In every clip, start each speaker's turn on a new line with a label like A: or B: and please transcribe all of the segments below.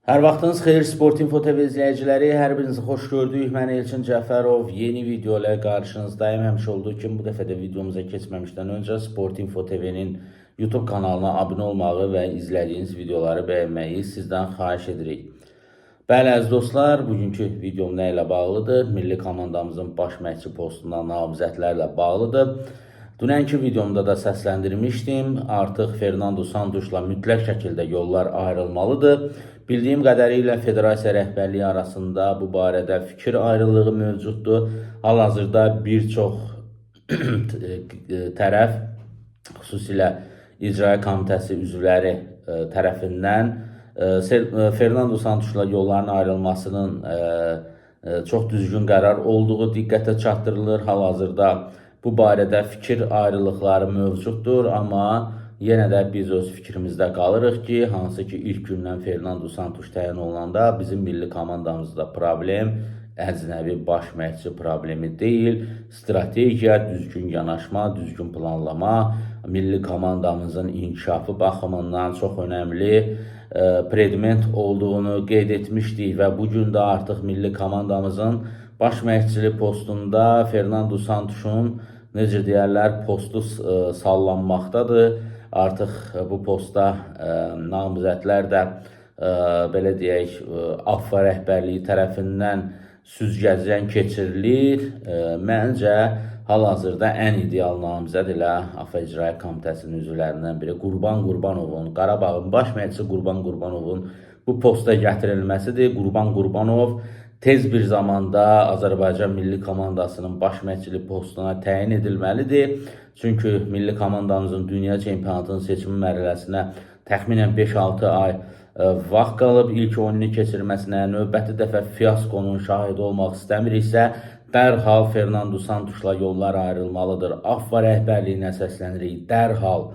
A: Hər vaxtınız xeyir Sport Info TV izləyiciləri, hər birinizi xoş gördük. Mən Elçin Cəfərov yeni video ilə qarşınızdayım. Həmişə olduğu kimi bu dəfə də videomuza keçməmişdən öncə Sport Info TV-nin YouTube kanalına abunə olmağı və izlədiyiniz videoları bəyənməyi sizdən xahiş edirik. Bəli, əziz dostlar, bugünkü videom nə ilə bağlıdır? Milli komandamızın baş məşqçi postuna namizədlərlə bağlıdır. Dünənki videomda da səsləndirmişdim. Artıq Fernando Santosla mütləq şəkildə yollar ayrılmalıdır. Bildiyim qədərilə federasiya rəhbərliyi arasında bu barədə fikir ayrılığı mövcuddur. Hal-hazırda bir çox tərəf, xüsusilə İcraiyyə Komitəsi üzvləri tərəfindən Fernando Santosla yolların ayrılmasının çox düzgün qərar olduğu diqqətə çatdırılır. Hal-hazırda bu barədə fikir ayrılıqları mövcuddur, amma yenə də biz öz fikrimizdə qalırıq ki, hansı ki ilk gündən Fernando Santos təyin olunanda bizim milli komandamızda problem əcnəbi baş məşqçi problemi deyil, strategiya, düzgün yanaşma, düzgün planlama, milli komandamızın inkişafı baxımından çox önəmli predmet olduğunu qeyd etmişdik və bu gün də artıq milli komandamızın baş məşqçili postunda Fernando Santos'un, necə deyərlər, postu sallanmaqdadır. Artıq bu posta namizədlər də belə deyək, AFFA rəhbərliyi tərəfindən süzgəcdən keçirilir. Məncə hal-hazırda ən ideal namizəd elə AFFA İcraiyyə Komitəsinin üzvlərindən biri Qurban Qurbanovun, Qarabağın baş məşqçisi Qurban Qurbanovun bu posta gətirilməsidir. Qurban Qurbanov tez bir zamanda Azərbaycan milli komandasının baş məşqçili postuna təyin edilməlidir. Çünki milli komandamızın dünya çempionatının seçimi mərhələsinə təxminən 5-6 ay vaxt qalıb ilk oyununu keçirməsinə. Növbəti dəfə fiaskonun şahidi olmaq istəmiriksə, dərhal Fernando Santosla yollar ayrılmalıdır. AFFA rəhbərliyinə səslənirik. Dərhal.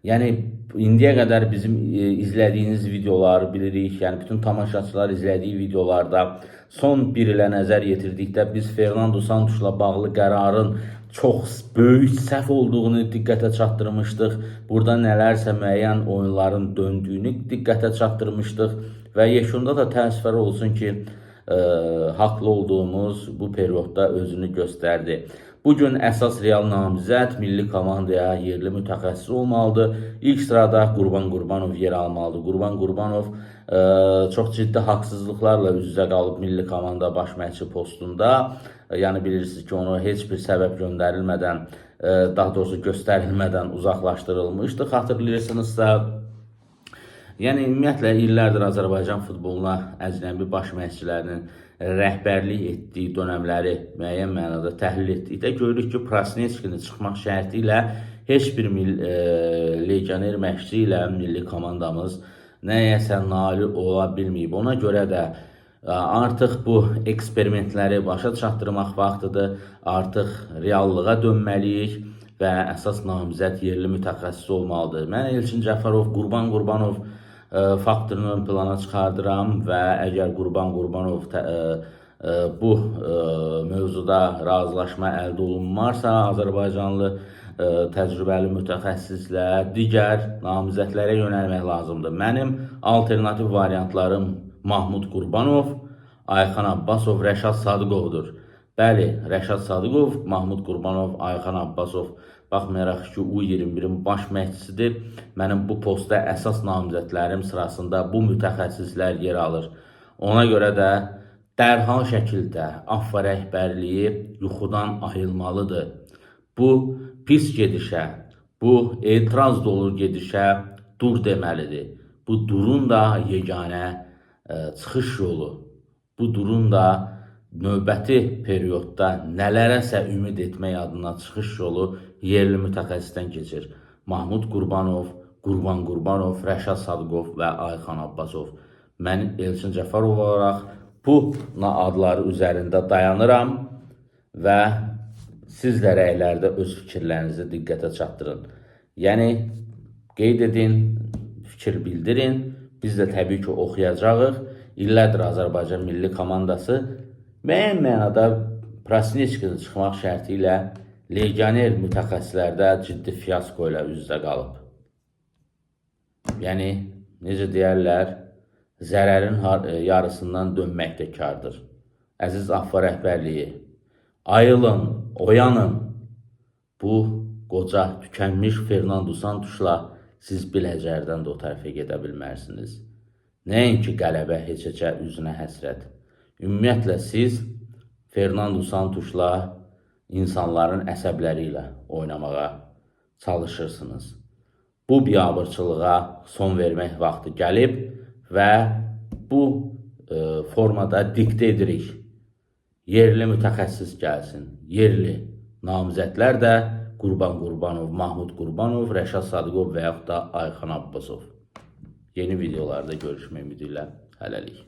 A: Yəni indiyə qədər bizim izlədiyiniz videoları bilirik. Yəni bütün tamaşaçılar izlədiyi videolarda son bir ilə nəzər yetirdikdə biz Fernando Santosla bağlı qərarın çox böyük səhv olduğunu diqqətə çatdırmışdıq. Burada nələrsə müəyyən oyunların döndüyünü diqqətə çatdırmışdıq və yekunda da təəssüflər olsun ki, haqlı olduğumuz bu periodda özünü göstərdi. Bu gün əsas real namizəd milli komandaya yerli mütəxəssis olmalıdır. İlk sırada Qurban Qurbanov yer almalıdır. Qurban Qurbanov çox ciddi haqsızlıqlarla üz-üzə qalıb milli komanda baş məşqçi postunda. Yəni bilirsiniz ki, onu heç bir səbəb göndərilmədən, daha doğrusu göstərilmədən uzaqlaşdırılmışdı. Xatırlayırsınızsa, yəni ümumiyyətlə illərdir Azərbaycan futboluna əcnəbi baş məşqçilərinin rəhbərlik etdiyi dönəmləri müəyyən mənada təhlil etdikdə görürük ki, Prasnetskini çıxmaq şərti ilə heç bir legioner məşqçi ilə milli komandamız nəyəsə nail ola bilməyib. Ona görə də artıq bu eksperimentləri başa çatdırmaq vaxtıdır. Artıq reallığa dönməliyik və əsas namizəd yerli mütəxəssis olmalıdır. Mən Elçin Cəfərov, Qurban Qurbanov faktorunu ön plana çıxardıram və əgər Qurban Qurbanov bu mövzuda razılaşma əldə olunmarsa, Azərbaycanlı təcrübəli mütəxəssislə digər namizədlərə yönəlmək lazımdır. Mənim alternativ variantlarım Mahmud Qurbanov, Ayxan Abbasov, Rəşad Sadıqovdur. Bəli, Rəşad Sadıqov, Mahmud Qurbanov, Ayxan Abbasov, baxmayaraq ki, U21-in baş məşqçisidir. Mənim bu postda əsas namizədlərim sırasında bu mütəxəssislər yer alır. Ona görə də dərhal şəkildə AFFA rəhbərliyi yuxudan ayılmalıdır. Bu pis gedişə, bu etiraz dolu gedişə dur deməlidir. Bu durun da yeganə çıxış yolu. Bu durun da növbəti periodda nələrəsə ümid etmək adına çıxış yolu yerli mütəxəssisdən keçir. Mahmud Qurbanov, Qurban Qurbanov, Rəşad Sadıqov və Ayxan Abbasov. Mən Elçin Cəfərov olaraq bu adları üzərində dayanıram və siz də rəylərdə öz fikirlərinizi diqqətə çatdırın. Yəni qeyd edin, fikir bildirin. Biz də təbii ki oxuyacağıq. İllərdir Azərbaycan milli komandası müəyyən mənada Prasnitskini çıxmaq şərti ilə legioner mütəxəssislərdə ciddi fiasko ilə üz-üzə qalıb. Yəni necə deyərlər, Zərərin yarısından dönmək də kardır. Əziz AFFA rəhbərliyi, ayılın, oyanın. Bu qoca, tükənmiş Fernando Santuşla siz Biləcərdən də o tərəfə gedə bilmərsiniz. Nəinki qələbə heç-heçə üzünə həsrət. Ümumiyyətlə siz Fernando Santuşla insanların əsəbləri ilə oynamağa çalışırsınız. Bu biabırçılığa son vermək vaxtı gəlib və bu formada diktə edirik. Yerli mütəxəssis gəlsin. Yerli namizədlər də Qurban Qurbanov, Mahmud Qurbanov, Rəşad Sadıqov və yaxud da Ayxan Abbasov. Yeni videolarda görüşmək ümidi ilə hələlik.